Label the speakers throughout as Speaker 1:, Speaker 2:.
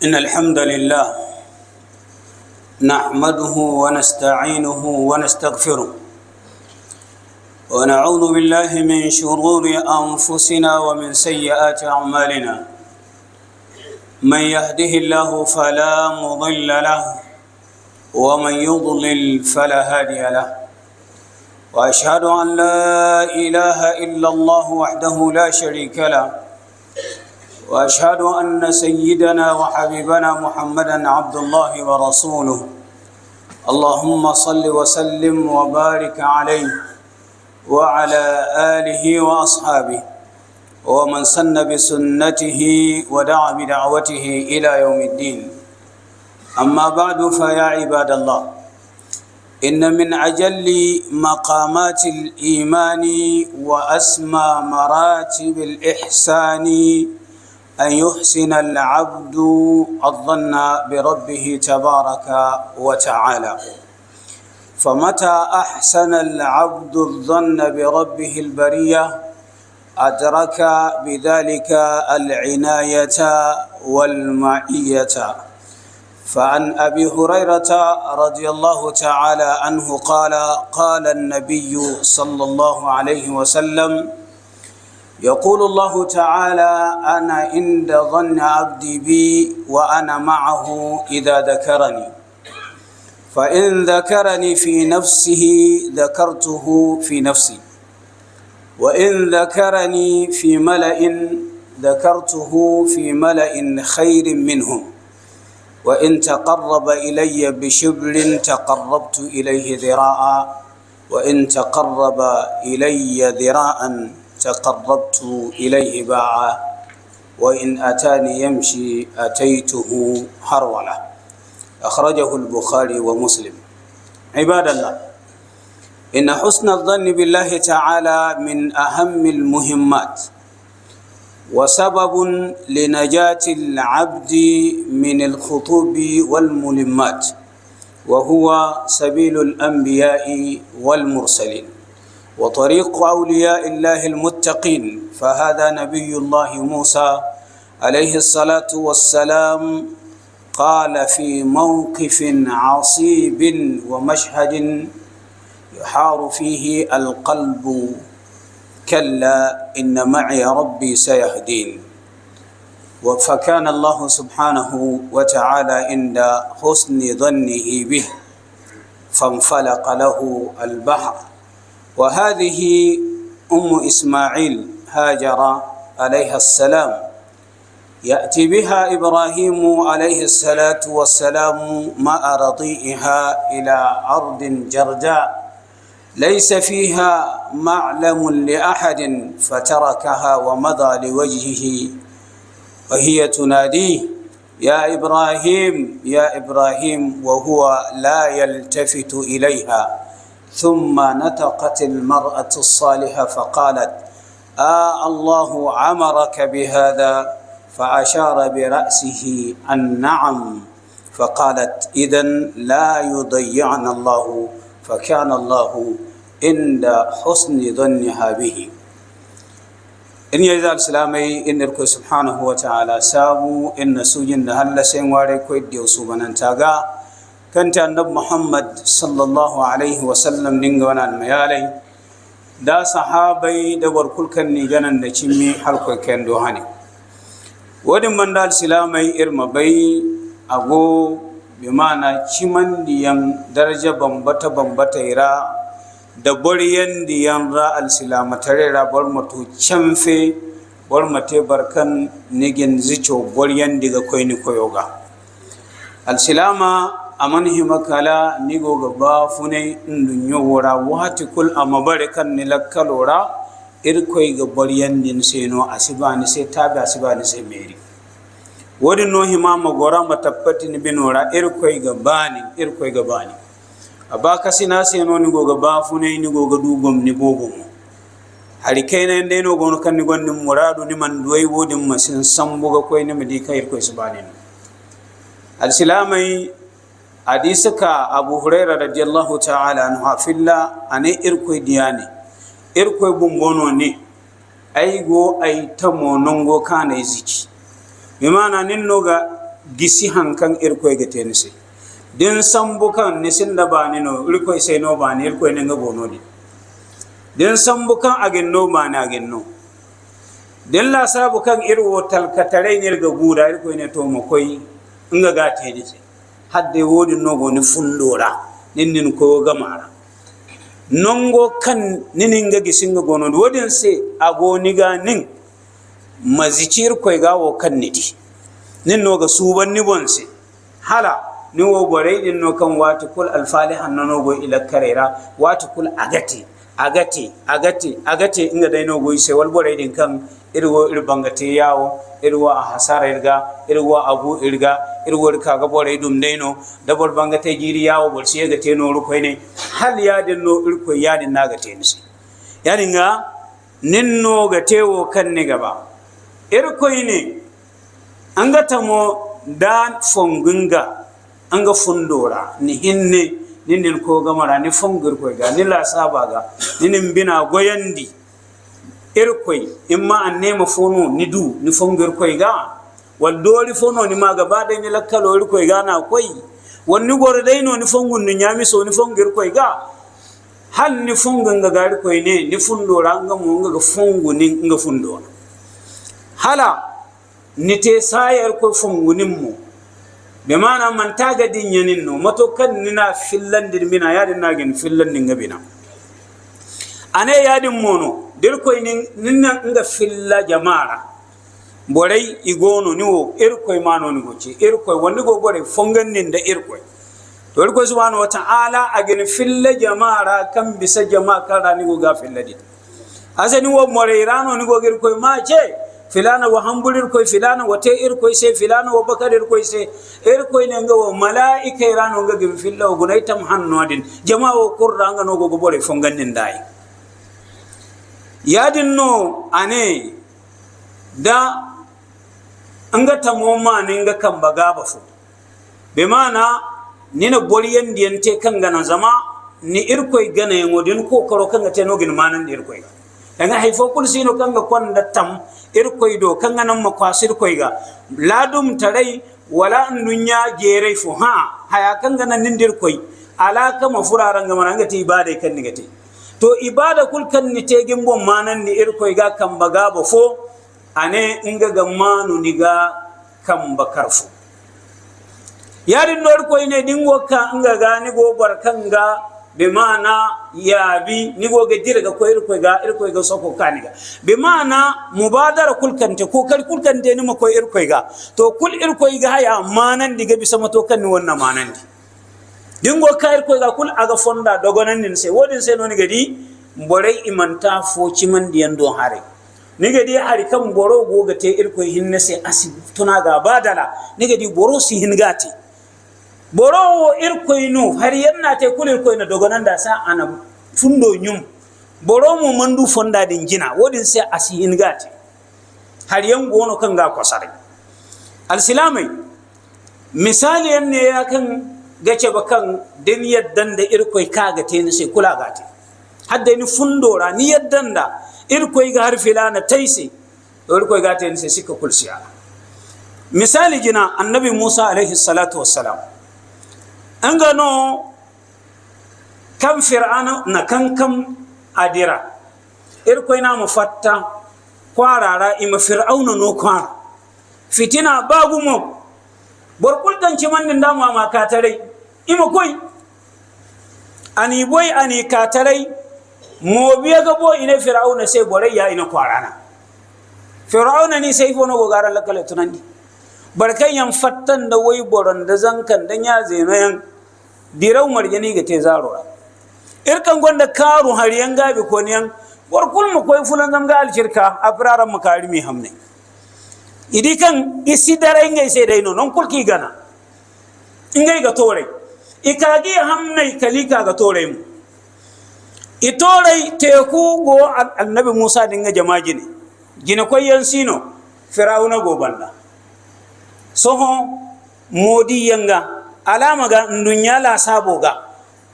Speaker 1: إن الحمد لله نحمده ونستعينه ونستغفره، ونعوذ بالله من شرور أنفسنا ومن سيئات أعمالنا. من يهده الله فلا مضل له، ومن يضلل فلا هادي له. وأشهد أن لا إله إلا الله وحده لا شريك له، واشهد ان سيدنا وحبيبنا محمدا عبد الله ورسوله. اللهم صل وسلم وبارك عليه وعلى اله واصحابه ومن سن بسنته ودعا بدعوته الى يوم الدين. اما بعد، فيا عباد الله، ان من اجل مقامات الايمان واسمى مراتب الاحسان أن يحسن العبد الظن بربه تبارك وتعالى. فمتى أحسن العبد الظن بربه البرية أدرك بذلك العناية والمعية. فعن أبي هريرة رضي الله تعالى عنه قال: قال النبي صلى الله عليه وسلم: يقول الله تعالى: أنا عند ظن عبدي بي وأنا معه إذا ذكرني، فإن ذكرني في نفسه ذكرته في نفسي، وإن ذكرني في ملأ ذكرته في ملأ خير منهم، وإن تقرب إلي بشبر تقربت إليه ذراعا، وإن تقرب إلي ذراعا تقربت إليه باعا، وإن أتاني يمشي أتيته هرولة. أخرجه البخاري ومسلم. عباد الله، إن حسن الظن بالله تعالى من أهم المهمات، وسبب لنجاة العبد من الخطوب والملمات، وهو سبيل الأنبياء والمرسلين وطريق أولياء الله المتقين. فهذا نبي الله موسى عليه الصلاة والسلام قال في موقف عصيب ومشهد يحار فيه القلب: كلا إن معي ربي سيهدين. فكان الله سبحانه وتعالى عند حسن ظنه به، فانفلق له البحر. وهذه أم إسماعيل هاجر عليها السلام، يأتي بها إبراهيم عليه الصلاة والسلام مع رضيئها إلى أرض جرداء ليس فيها معلم لأحد، فتركها ومضى لوجهه، وهي تناديه: يا إبراهيم، يا إبراهيم، وهو لا يلتفت إليها. ثم نطقت المرأة الصالحة فقالت: آه الله أمرك بهذا؟ فأشار برأسه أن نعم. فقالت: إذا لا يضيعنا الله. فكان الله عند حسن ظنها به. إن يزال سلامي إن ركو سبحانه وتعالى سابو إن سوجن هل سين واري كويد يوسوبنا تاغا kanta annabi Muhammad sallallahu alaihi wasallam dinga wana mayalai da sahabai da barkulkan ni ganan da cimmi har ko kendo hani wadin mandal silamai irma bai ago bi mana ciman diyan daraja bambata bambata ira da boriyan diyan ra al silama tare ra bar mato chamfe bar mate barkan nigin zicho boriyan diga koyni koyoga al silama aman himakala nigo gaba fune ndunyo wora wati kul amabare kan ni lakkalora irkoy ga bariyan din seno asibani se tabi asibani se meri wodi no himama gora matappati ni binora irkoy ga bani irkoy ga bani abaka sina seno ni go ga ba fune ni go ga dugom ni bobo mo hari kaina ende no gono kan ni gonni muradu ni man duwai wodin masin sambuga koy ni midi kai irkoy subani alsilamai hadisi ka Abu Huraira radiyallahu ta'ala anhu filla ane irkoy diyane irkoy bumbono ne Ay go ay tamo nongo kana ziki bi mana ninno ga gisi hankan irkoy ga tenise din sambu kan ni sinda bani no irkoy sai no bani irkoy ne nga bono di din sambu kan agin no bani agin no din la sabu kan irwo talkatare ne ga guda irkoy ne to mo koy nga ga tenise hadde wodi no go ni fundora nin nin ko ga mara nongo kan ninin ga gisinga gono wodin se ago niga nin mazicir koy ga wo kan nidi nin no ga suban ni bonse hala ni wo gore din no kan wati kul alfalihan no go ila karera wati kul agati agati agati agati inga dai no go se wal bore din kan irwo irbangate yawo irwo a hasara irga irwo abu irga irwo ka ga bore dum dai no da bor bangate jiri yawo bor se ga te no ru koy ne hal ya din no irko ya din naga te ni se yani nga ninno ga tewo kan ni gaba irkoy ne an ga tamo da fongunga an ga fundora ni hinne ninin ko gamara ni fongir koy ga ni la saba ga ninin bina goyandi irkoy imma an nema fono ni du ni fongir koy ga wal dori fono ni ma gaba dai ni lakkalo irkoy ga na koy wonni gor dai no ni fongun ni nyami so ni fongir koy ga hal ni fongun ga gari koy ne ni fundora nga mo nga ga fongu ni nga fundora hala ni te sayar ko fongunin mo be mana man taga din yanin no mato kan nina fillandir mina yadin nagin fillandin gabina ane yadin mono dir koy nin ninna nga filla jamara boray igono niwo irkoy mano ni goce irkoy wonni go bore fongannin da irkoy to irkoy subhanahu wa ta'ala agin filla jamara kan bisa jama'a kan rani go ga filla din asani wo moreirano ni go girkoy ma ce filana wa hambulir koy filana wa te irkoy se filana wa bakar irkoy se irkoy ne nga wa malaika irano nga gim filla wa gunaitam hanno din jama'a wa kurra nga no go go bore fongannin dai yadin no ane da nga tamo ma ne nga kan baga ba fu be mana nina boriyan diyante kan gana zama ni irkoy gana yango din ko karo kan ga te no gin manan irkoy ga daga haifo kul sino kan ga kwanda tam irkoy do kan ga nan makwasir koy ga ladum tarai wala dunya jere fu ha haya kan ga nan nindir koy alaka mafuraran ga man ga ti ibada kan ni ga te to ibada kul kan ni te gimbo manan ni irkoy ga kan baga ba fo ane inga ga manu ni ga kan bakar fu yarin nor koy ne dingo ka inga ga ni go bar kan ga be mana yabi ni go ga dirga ko irkoy ga irkoy ga soko kaniga be mana mubadara kul kante ko kal kul kante ni ma ko irkoy ga to kul irkoy ga haya manan diga bisa mato kan ni wannan manan di dingo ka irkoy ga kul aga fonda dogonan nin se wodin se no ni gadi borai imanta fo ciman diyan don hare ni gadi hari kan boro go ga te irkoy hinne se asi tuna ga badala ni gadi boro si hingati boro wo irkoy no har yanna te kul irkoy na dogonan da sa ana fundo nyum boro mu mandu fonda din jina wodin se asi hingati har yan gono kan ga kwasare alsilamai misali yan ne ya kan gace ba kan din yaddan da irkoy ka ga te ni sai kula ga te hadda ni fundora ni yaddan da irkoy ga har filana taisi irkoy ga te ni sai sika kulsiya misali jina annabi Musa alaihi salatu wassalam an gano kan fir'ana na kan adira irkoy na mu fatta kwarara ima fir'auna no kwara fitina bagu mo borkul dan ci man din damu ma katarai ima koy ani boy ani katarai mo biya ga bo ina fir'auna sai borai ya ina kwarana fir'auna ni sai fono go garan lakale tunandi barkan yan fattan da wai boron da zankan dan ya zeno yan dirau marjani ga te zarora irkan gonda karu har yan gabi ko niyan borkul mu koy fulan zam ga alshirka afraran makarimi hamne idi kan isi dare ngai sai dai no non kulki gana ngai ga tore ikagi hamne kalika ga tore mu itorai teku go annabi Musa dinga jamaji ne gina koyan sino firawuna go banda soho modi yanga alama ga ndunya la sabo ga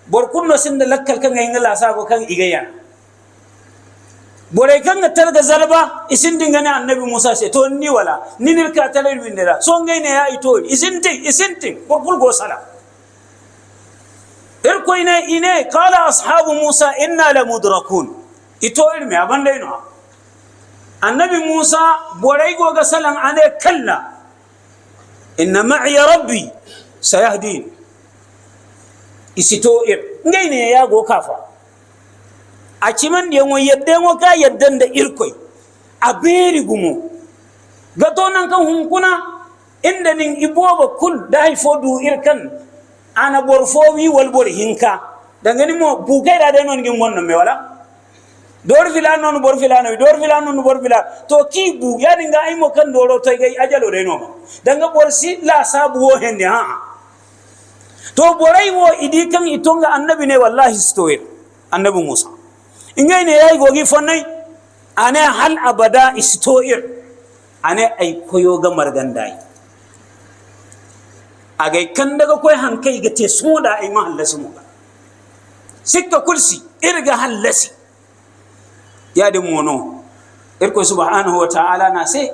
Speaker 1: bor kunno sinda lakkal kan ngai la sabo kan igayan Borai kan ga targa zalba isin dingane Annabi Musa se to ni wala ni nirka talar windira so ngai ne ya ito isintin isintin ko go sala irko ine ine. Qala ashabu Musa inna la mudrakun. Ito irme aban dai no Annabi Musa borai go ga salan ane kalla inna ma'i rabbi sayahdin. Isito ir ngai ne ya go kafa a ciman da yanwo yadda yanwo ka yaddan da irkoi a beri gumo gato nan kan hunkuna inda nin iboba kul da haifo du irkan ana borfo wi wal bor hinka dangani mo bukai da dai non gin wannan me wala dor fila non bor fila no dor fila non bor fila to ki bu ya dinga ai mo kan doro to gai ajalo dai no danga bor si la sabu wo hende ha to borai wo idi kan itonga Annabi ne wallahi stoir Annabi Musa ingay ne yayi gogi fonnai ane hal abada istoir ane ay koyo ga margandai agay kan daga koy hankai ga te soda ay mahallasi mu sikka kulsi irga hallasi ya de mono irko subhanahu wa ta'ala na se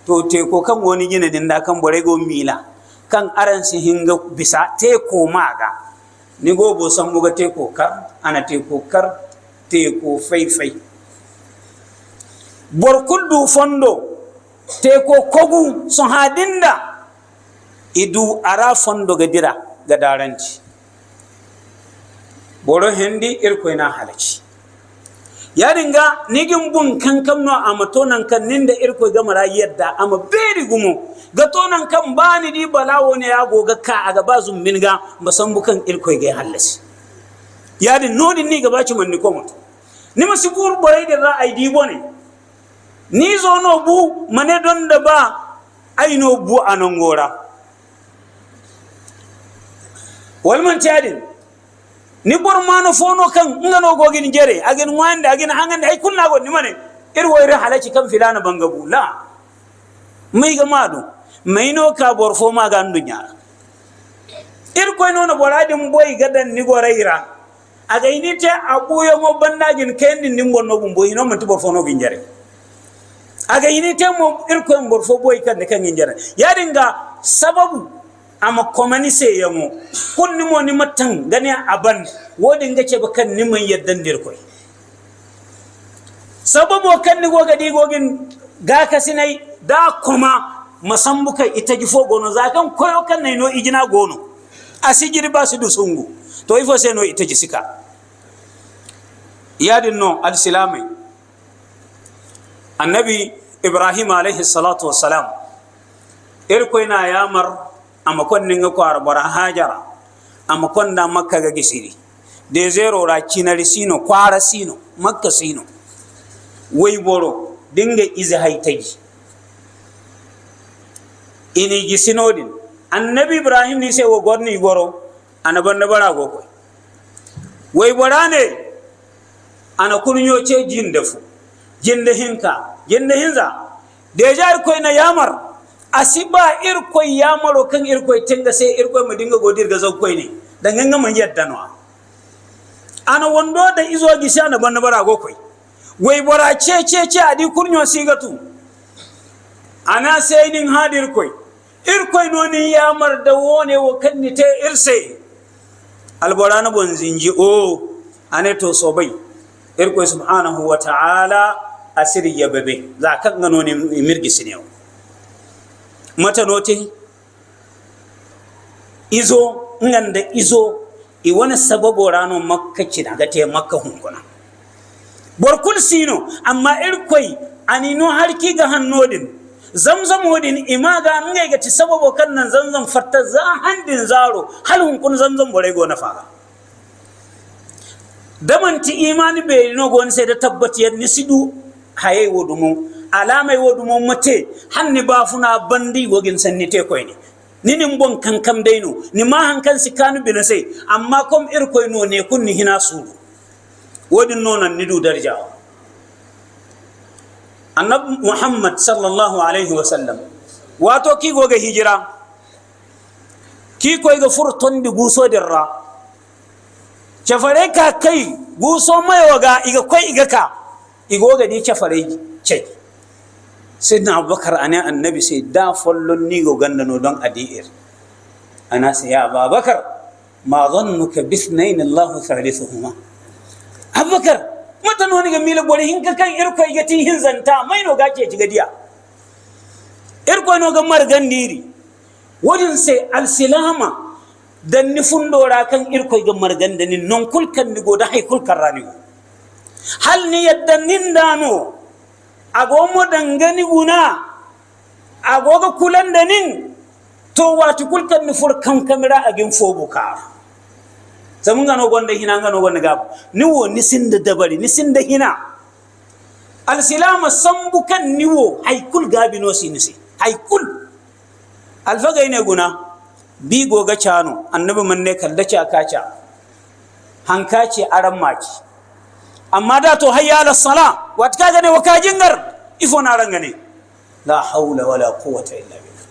Speaker 1: to te ko kan woni gina din da kan bore go mila kan aran si hinga bisa te ko maga ni go bo sambu ga te ko kar ana te ko kar te ko fay fay bor kuldu fondo te ko kogu so hadinda idu ara fondo ga dira ga daranci boro hindi irko ina halaci ya dinga nigin bun kankan no ama tonan kan ninda irko ga mara yadda ama beri gumo ga tonan kan bani di balawo ne ya goga ka aga bazum minga masambu kan irko ga halasi ya din nodin ni ga baci man ni komoto ni ma sibur borai da ra'ayi di bone ni zo no bu mane don da ba aino bu anongora walman tadin ni bor mano fono kan ngano gogin jere agin wanda agin hangan ay kunna go ni mane ir woyre halaci kan filana bangabu la mai ga madu mai no ka bor fo ma ga ndunya ir koy no no boradin boy gadan ni goraira aga ini te abuyo mo bandagin kendi ni ngonno bum boy no man ti bor fo no gin jere aga ini te mo ir koy bor fo boy kan kan gin jere ya dinga sababu ama komani se yango kun ni mo ni matan gani aban wodin gace ba kan ni man yaddan dir koy sababu kan ni goga di gogin ga ka sinai da kuma masambuka ita gifo gono za kan koyo kan nay no ijina gono asijiri ba su dusungu to ifo se no ita jisika yadin no al-silami Annabi Ibrahim alayhi salatu wassalam irkoy na yamar ama kon ninga ko arbara Hajara ama kon da Makka ga gisiri de zero ra kinari sino kwara sino Makka sino wai boro dinga izi haitaji ini gisinodin Annabi Ibrahim ni sai wo gorni goro ana banda bara go koy wai borane ana kunyo ce jin da fu jin da hinka jin da hinza de jar koy na yamar asiba irkoy yamaro kan irkoy tinga sai irkoy mu dinga godir ga zau koy ne dan ganga man yadda no ana wondo da izo gisi ana banda bara go koy wai bora ce ce ce adi kurnyo sigatu ana sai din hadir koy irkoy no ni yamar da wone wo kan ni te irse alborana bon zinji o ane to sobai irkoy subhanahu wa ta'ala asiri yababe za kan gano ne mirgi sinewo mata note izo nganda izo i wani sababo rano Makka kina ga te Makka hunkuna borkul sino amma irkoi ani no harki ga hannodin Zamzam wodin ima ga ngai ga ti sababo kan nan Zamzam fatta za handin zaro hal hunkun Zamzam bore go na faga damanti imani be no gon sai da tabbati ni sidu haye wodumo alamai wodumo mate hanni bafuna bandi wogin sanni te koy ne ninin bon kankam daino ni ma hankan sikanu bina sai amma kom ir koy no ne kunni hina suru wodin nonan ni du darja Annabi Muhammad sallallahu alaihi wasallam wato ki goga hijira ki koy ga furton di guso dirra cafare ka kai guso mai waga iga koy iga ka Igoga di cafare cai Sidna Abubakar ane annabi sai da follon ni go gandano don adi'ir ana sai ya Abubakar, ma dhannuka bithnain Allahu thalithuhuma. Abubakar, mata no ni ga mila bore hinka kan irko gati hin zanta mai no ga ke gadiya irko no ga margandiri wodin sai alsilama dan ni fundora kan irko ga margandani non kul kan ni go da hay kul karani go hal ni yadda nindano agomo dangani guna agoga kulan da nin to wati kul kan ni fur kan kamera agin fobu ka zamun gano gonda hina gano gonda gabu ni wo ni sinda dabari ni sinda hina alsilama sambu kan ni wo hay kul gabi no sinisi hay kul alfaga ine guna bi goga cano annabi man ne kalla ca kaca hankace aran maki amma da to hayya ala sala wat kaga ne wakajingar ifo na ranga ne la haula wala quwwata illa billah.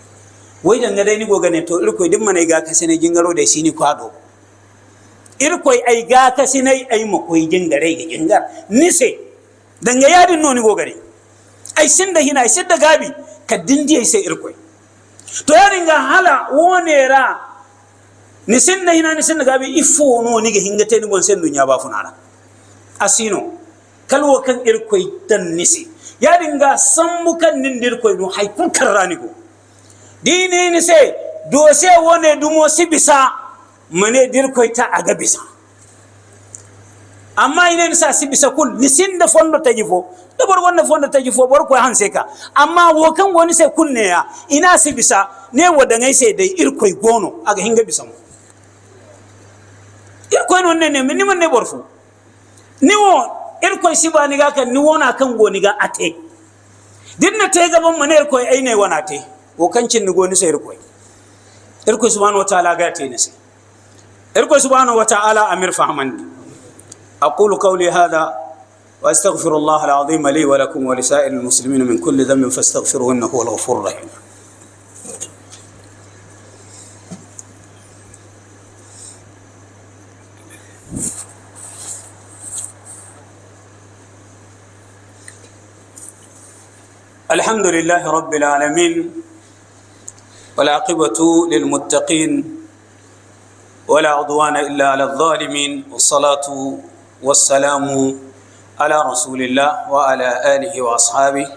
Speaker 1: Wai danga dai ni goga ne to irkoi din manai ga kasine jingaro da sini kwado irkoi ai ga kasine ai makoi jingare ga jingar ni se danga yadin no ni goga ne ai sin da hina ai sin da gabi ka dindi sai irkoi to yadin ga hala wonera ni sin da hina ni sin da gabi ifo no ni ga hingate ni gon sen dunya ba funara asino kalwo kan irkoy tan nisi ya dinga sambu kan nin dirkoy no hay kun karrani go dini ni se dose wone dumo sibisa mane dirkoy ta aga bisa amma ine ni sa sibisa kul ni sinda fondo taji fo da bor wonne fondo taji fo bor ko hanse ka amma wo kan woni se kunne ya ina sibisa ne wodangai se dai irkoy gono aga hinga bisa mo irkoy non ne ne ni man ne bor fu ni wo irkoy sibani ga kan ni wona kan goni ga ate dinna te gaban mu ne irkoy ai ne wana te wo kancin ni goni sai irkoy irkoy subhanahu wa ta'ala ga te ne sai irkoy subhanahu wa ta'ala amir fahmandi. Aqulu qawli hadha wa astaghfirullah al-azim li wa lakum wa lisa'iril muslimin min kulli dhanbin fastaghfiruhu innahu huwal ghafurur rahim. الحمد لله رب العالمين، والعاقبة للمتقين، ولا عدوان إلا على الظالمين، والصلاة والسلام على رسول الله وعلى آله وأصحابه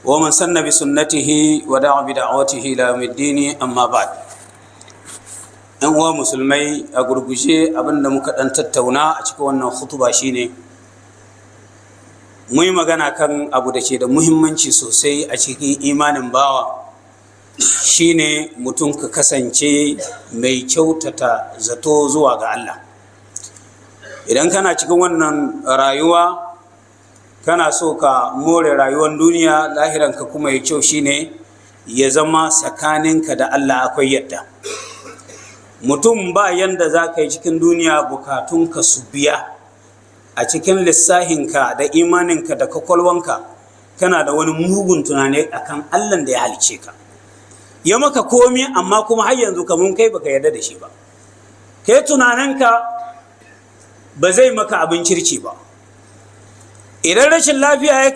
Speaker 1: ومن سن بسنته ودعا بدعوته إلى يوم الدين. أما بعد، ‘yan uwa musulmai, a gurguje abinda muka ɗan tattauna a cikin wannan khutuba shine mu yi magana kan abu da ke da muhimmanci sosai a cikin imanin bawa, shine mutum ka kasance mai kyautata zato zuwa ga Allah. Idan kana cikin wannan rayuwa, kana so ka more rayuwar duniya, lahiranka kuma ya kyau, shine ya zama tsakaninka da Allah akwai yadda. Mutum ba yanda za ka yi cikin duniya bukatunka su biya a cikin lissahinka da imaninka da kwakwalwanka kana da wani mugun tunani akan Allahn da ya halice ka, ya maka komi, amma kuma har yanzu kamun kai baka yarda da shi ba. Kai tunaninka ba zai maka abin kirki ba. Idan rashin lafiya ya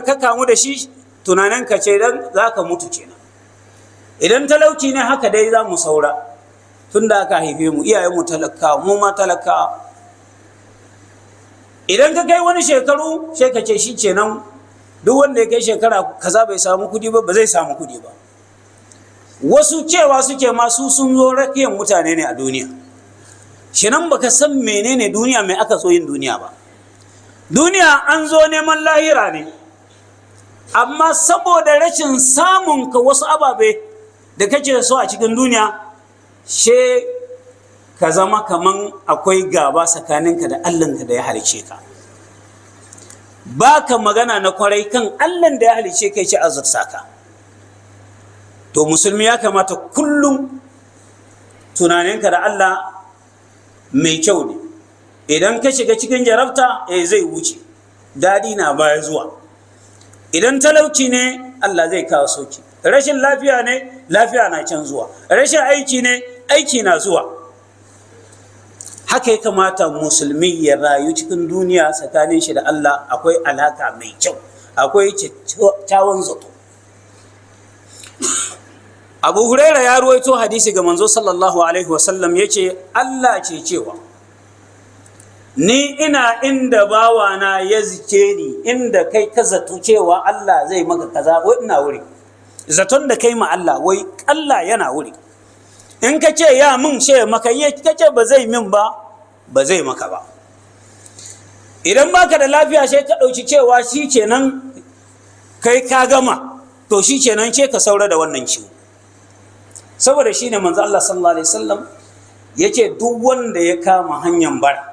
Speaker 1: ka kamu da shi, tunaninka ce dan za ka mutu kenan. Idan talauci ne, haka dai za mu saura tun da aka haife mu, iyayenmu talaka, mu ma talaka. Idan ka kai wani shekaru, sai ka ce shi kenan, duk wanda ya kai shekara kaza bai samu kudi ba, ba zai samu kudi ba. Wasu cewa suke masu sun zo rakiyan mutane ne a duniya. Shinan baka san menene duniya, mai aka zo yin duniya ba. Duniya an zo neman lahira ne, amma saboda rashin samun ka wasu ababe da kake so a cikin duniya, she ka zama kaman akwai gaba tsakaninka da Allahnka da ya halice ka. Ba ka magana na kwarai kan Allahn da ya halice ka, ya ci azurta ka. To musulmi ya kamata kullum tunaninka da Allah mai kyau ne. Idan ka shiga cikin jarabta, eh, zai wuce, dadi na baya zuwa. Idan talauci ne, Allah zai kawo sauki. Rashin lafiya ne, lafiya na can zuwa. Rashin aiki ne, aiki na zuwa. Haka ya kamata musulmi ya rayu cikin duniya, tsakanin shi da Allah akwai alaka mai kyau, akwai kyakkyawan zato. Abu Huraira ya ruwaito hadisi ga manzo sallallahu alaihi wasallam, ya ce Allah ce cewa, "Ni ina inda bawana ya zice ni." Inda kai ka zato cewa Allah zai maka kaza, wai ina wuri. Zaton da kai ma Allah, wai Allah yana wuri. In ka ce ya mun, ce maka ya ka ce ba zai min ba, ba zai maka ba. Idan baka da lafiya, sai ka ɗauki cewa shi kenan, kai ka gama, to shi kenan, ce ka saura da wannan ciwo. Saboda shi ne manzo Allah sallallahu alaihi wasallam ya ce duk wanda ya kama hanyar bara,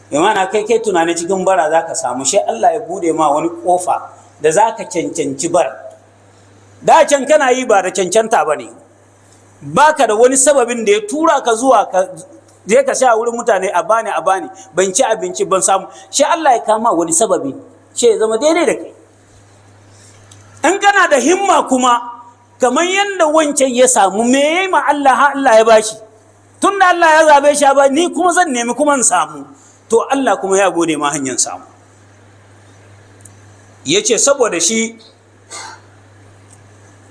Speaker 1: bi ma'ana kai tunani cikin bara za ka samu shi, Allah ya bude ma wani kofa da za ka cancanci bara. Da can kana yi ba da cancanta ba ne, baka da wani sababin da ya tura ka zuwa ka je ka sha wurin mutane, a bani, a bani, ban ci abinci, ban samu. Shi Allah ya kama wani sababi, shi ya zama daidai da kai. In kana da himma kuma, kamar yadda wancan ya samu, me yayi ma Allah ha Allah ya bashi? Tun da Allah ya zabe shi ba, ni kuma zan nemi kuma in samu. To Allah kuma ya gode ma hanyar samu. Yace saboda shi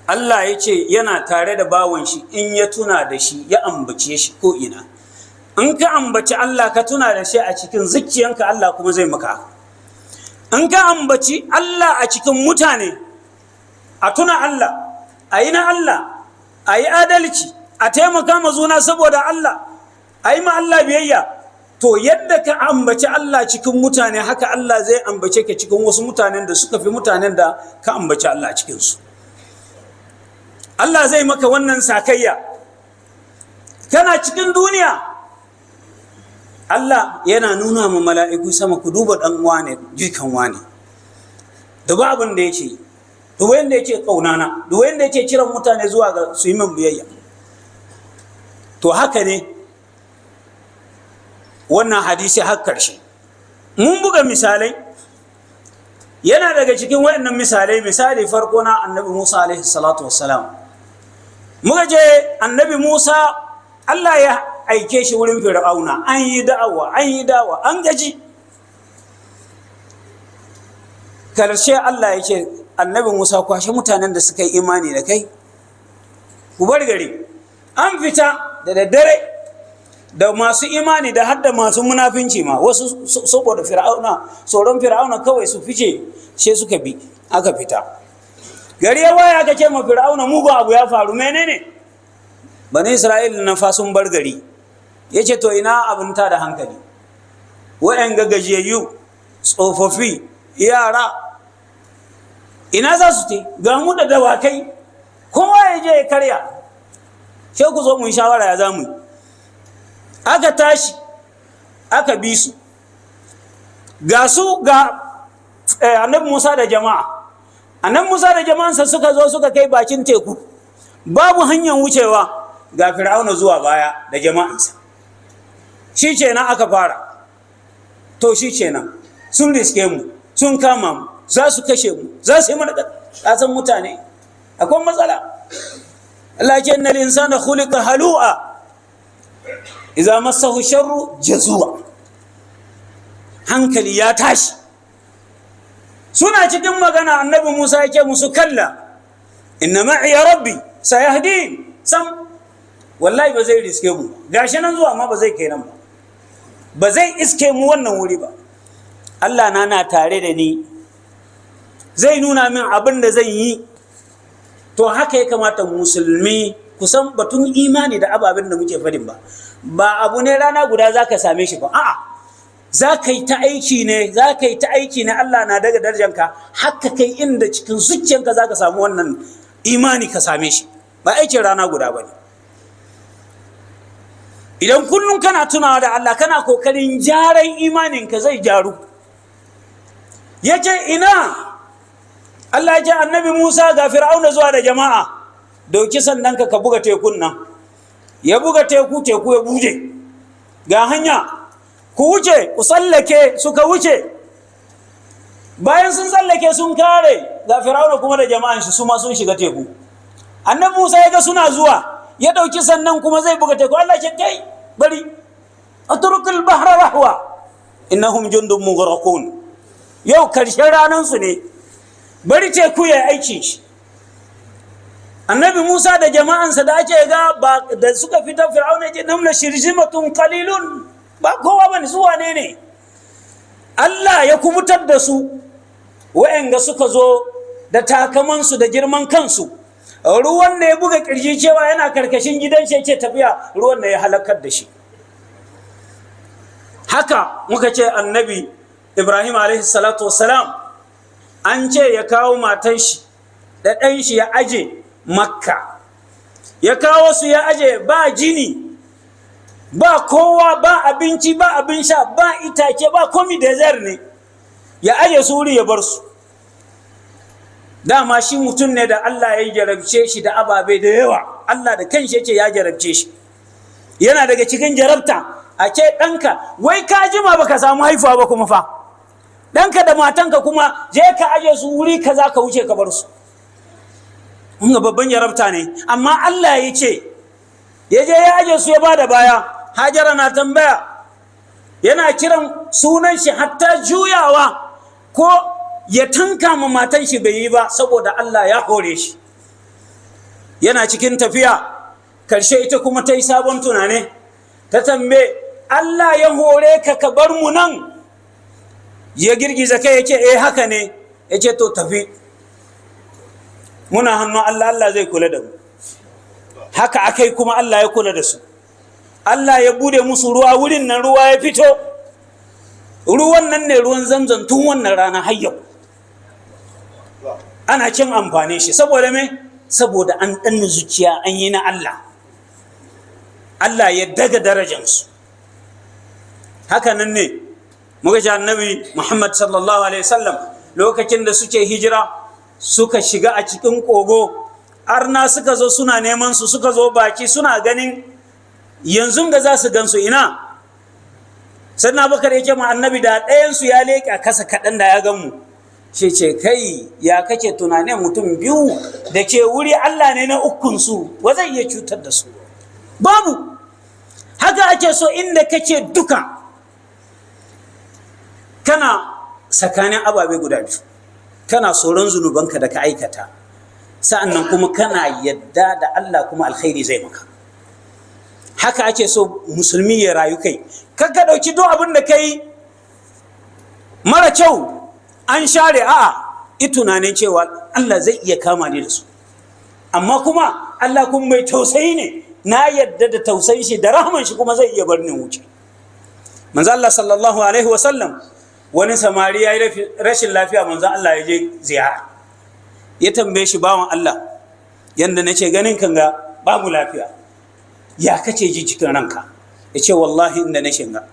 Speaker 1: Allah ya ce yana tare da bawan shi in ya tuna da shi, ya ambace shi ko ina. In ka ambaci Allah, ka tuna da shi a cikin zuciyanka, Allah kuma zai maka. In ka ambaci Allah a cikin mutane, a tuna Allah, a yi na Allah, a yi adalci, a taimaka ma juna saboda Allah, a yi ma Allah biyayya, to yadda ka ambaci Allah cikin mutane, haka Allah zai ambace ka cikin wasu mutanen da suka fi mutanen da ka ambaci Allah cikinsu. Allah zai maka wannan sakayya. Kana cikin duniya, Allah yana nuna ma mala'iku sama, ku duba ɗan wane, jikan wane, duba abin da yake, duba yadda yake ƙaunana, duba yadda yake kiran mutane zuwa ga su yi min biyayya. To haka ne wannan hadisi har karshe. Mun buga misalai, yana daga cikin waɗannan misalai, misali farko na Annabi Musa alaihi salatu wassalam. Muka je Annabi Musa, Allah ya aike shi wurin Fir'auna. An yi da'awa, an yi da'awa, an gaji. Karshe Allah ya ce, "Annabi Musa, kwashe mutanen da suka yi imani da kai, ku bar gari." An fita da daddare da masu imani da hadda masu munafinci ma wasu, saboda Fir'auna, tsoron Fir'auna kawai su fice, sai suka bi aka fita. Gari ya waye, aka ce ma Fir'auna mugun abu ya faru. Menene? Bani Isra'il na fa sun bar gari. Ya ce, "To ina abin ta da hankali? Wa'yan gajiyayyu, tsofaffi, yara, ina za su te? Ga mu da dawakai, kowa ya je ya karya, sai ku zo mu yi shawara ya za mu yi." Aka tashi aka bi su. Ga su ga Annabi Musa da jama'a. Annabi Musa da jama'ansa suka zo suka kai bakin teku, babu hanyar wucewa, ga Fir'auna zuwa baya da jama'ansa. Shi kenan aka fara, to shi kenan, sun riske mu, sun kama mu, za su kashe mu, za su yi mana. Kasan mutane akwai matsala. Allah ya ce, innal insana khuliqa halu'a, idza massahu sharru jazua. Hankali ya tashi. Suna cikin magana, Annabi Musa yake musu, kalla inna ma'iya rabbi sayahdin. Sam, wallahi ba zai riske mu. Gashi nan zuwa, amma ba zai kai nan ba, ba zai iske mu wannan wuri ba. Allah na tare da ni, zai nuna min abin da zan yi. To haka ya kamata musulmi kusan batun imani da ababen da muke fadin ba, ba abu ne rana guda za ka same shi ba. A'a, za ka yi ta aiki ne, za ka yi ta aiki ne, Allah na daga darajanka, haka kai inda cikin zuciyanka za ka samu wannan imani, ka same shi. Ba aikin rana guda ba ne. Idan kullum kana tunawa da Allah, kana kokarin gyaran imaninka, zai gyaru. Ya ce ina, Allah ya ce, Annabi Musa, ga Fir'auna zuwa da jama'a, dauki sandanka ka buga tekun nan. Ya buga teku, teku ya buje, ga hanya, ku wuce, ku tsallake. Suka wuce. Bayan sun tsallake sun kare, ga Fir'auna kuma da jama'an shi, su ma sun shiga teku. Annabi Musa ya ga suna zuwa, ya dauki sannan kuma zai buga teku. Allah ce, kai, bari. Atrukul bahra rahwa innahum jundun mughraqun. Yau karshen ranar su ne, bari teku ya aiki shi. Annabi Musa da jama'ansa da ake ga ba da suka fita, Fir'auna ya ce namla shirzimatun qalilun, ba kowa bane, su wane ne? Allah ya kubutar da su. Wa'anga suka zo da takamansu da girman kansu, ruwan da ya buga kirji cewa yana karkashin gidan shi yake tafiya, ruwan da ya halakar da shi. Haka muka ce Annabi Ibrahim alaihi salatu wassalam, an ce ya kawo matan shi da ɗan shi ya aje Makka. Ya kawo su ya aje, ba jini, ba kowa, ba abinci, ba abin sha, ba itace, ba komi, desert ne. Ya aje su wuri ya bar su. Dama shi mutum ne da Allah ya jarabce shi da ababe da yawa. Allah da kanshi yake ya jarabce shi. Yana daga cikin jarabta a ce ɗanka, wai ka jima baka samu haifuwa ba, kuma fa ɗanka da matanka kuma je ka aje su wuri kaza, ka wuce ka bar su. Ga babban jarabta ne. Amma Allah ya ce ya je ya aje su, ya bada baya. Hajara na tambaya, yana kiran sunan shi, hatta juyawa ko ya tanka ma matan shi bai yi ba, saboda Allah ya hore shi. Yana cikin tafiya, karshe ita kuma ta yi sabon tunane, ta tambaye Allah, ya hore ka ka bar mu nan? Ya girgiza kai, ya ce eh, haka ne. Ya ce to tafi, muna hannun Allah, Allah zai kula da mu. Haka akai kuma Allah ya kula da su. Allah ya bude musu ruwa wurin nan, ruwa ya fito. Ruwan nan ne ruwan Zamzam, tun wannan rana har yau ana cin amfani shi. Saboda me? Saboda an ɗanna zuciya, an yi na Allah, Allah ya daga darajansu. Haka nan ne muka ji Annabi Muhammad sallallahu alaihi wasallam, lokacin da suke hijira, suka shiga a cikin kogo, arna suka zo suna neman su, suka zo baki suna ganin yanzu ga za su gansu ina. Sannan Bakar yake ma Annabi, da ɗayansu ya leƙa kasa kaɗan da ya gan mu. Shi ce, kai, ya kake tunanin mutum biyu da ke wuri, Allah ne na ukunsu, wa zai iya cutar da su? Babu. Haka ake so inda kake duka kana tsakanin ababe guda biyu: kana tsoron zunubanka da ka aikata, sa'annan kuma kana yadda da Allah kuma alkhairi zai maka. Haka ake so musulmi ya rayu. Kai kakka ɗauki duk abin da kai mara kyau an share. A'a, i tunanin cewa Allah zai iya kama ni da su, amma kuma Allah kuma mai tausayi ne, na yadda da tausayin shi da rahman shi, kuma zai iya bar ni wuce. Manzo Allah sallallahu alaihi wasallam, wani samari ya yi rashin lafiya, manzo Allah ya je ziyara. Ya tambaye shi, bawan Allah, yanda nace ganin kan ga babu lafiya, ya kace ji cikin ranka? Ya ce, wallahi inda na shiga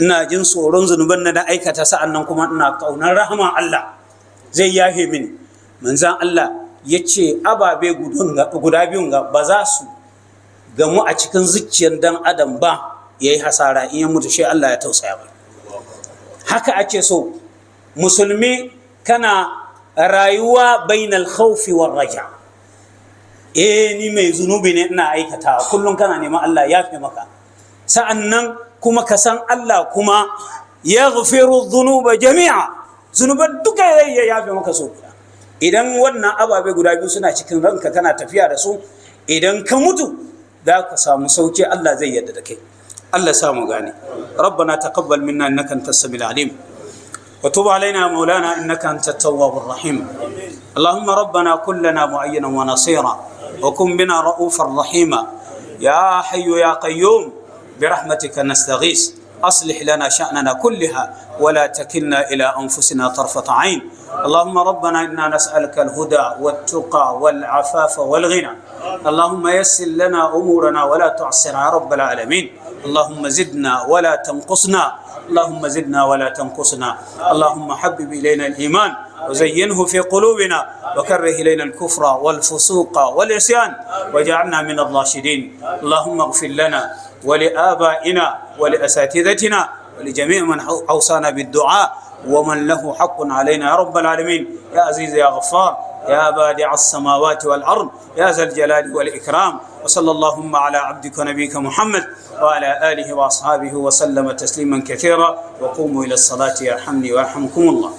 Speaker 1: ina jin tsoron zunuban na aikata, sa'an nan kuma ina ƙaunar rahama Allah zai yafe mini. Manzan Allah ya ce ababe guda biyun ga ba za su gamu a cikin zuciyar dan adam ba ya yi hasara in ya mutu, shi Allah ya tausaya ba. Haka ake so musulmi, kana rayuwa bainal khawfi war raja. Eh, ni mai zunubi ne, ina aikatawa, kullum kana neman Allah ya fi maka. Sa'annan kuma ka san Allah kuma ya ghafiru dhunuba jami'a, zunuban duka zai iya yafe maka so guda. Idan wannan ababe guda biyu suna cikin ranka, kana tafiya da su, idan ka mutu za ka samu sauki, Allah zai yarda da kai. Allah sa mu gane. ربنا تقبل منا انك انت السميع العليم وتب علينا مولانا انك انت التواب الرحيم. اللهم ربنا كن لنا معينا ونصيرا، وكن بنا رؤوفا رحيما. يا حي يا قيوم، برحمتك نستغيث، اصلح لنا شاننا كلها ولا تكلنا الى انفسنا طرفه عين. اللهم ربنا انا نسالك الهدى والتقى والعفاف والغنى. اللهم يسر لنا امورنا ولا تعسر يا رب العالمين. اللهم زدنا ولا تنقصنا، اللهم زدنا ولا تنقصنا. اللهم حبب الينا الايمان وزينه في قلوبنا، وكره الينا الكفر والفسوق والعصيان، واجعلنا من الراشدين. اللهم اغفر لنا ولآبائنا ولأساتذتنا ولجميع من أوصانا بالدعاء ومن له حق علينا يا رب العالمين، يا عزيز يا غفار. يا بادع السماوات والأرض، يا ذا الجلال والإكرام. وصلى اللهم على عبدك ونبيك محمد وعلى آله وأصحابه وسلم تسليما كثيرا. وقوموا إلى الصلاة يرحمني ويرحمكم الله.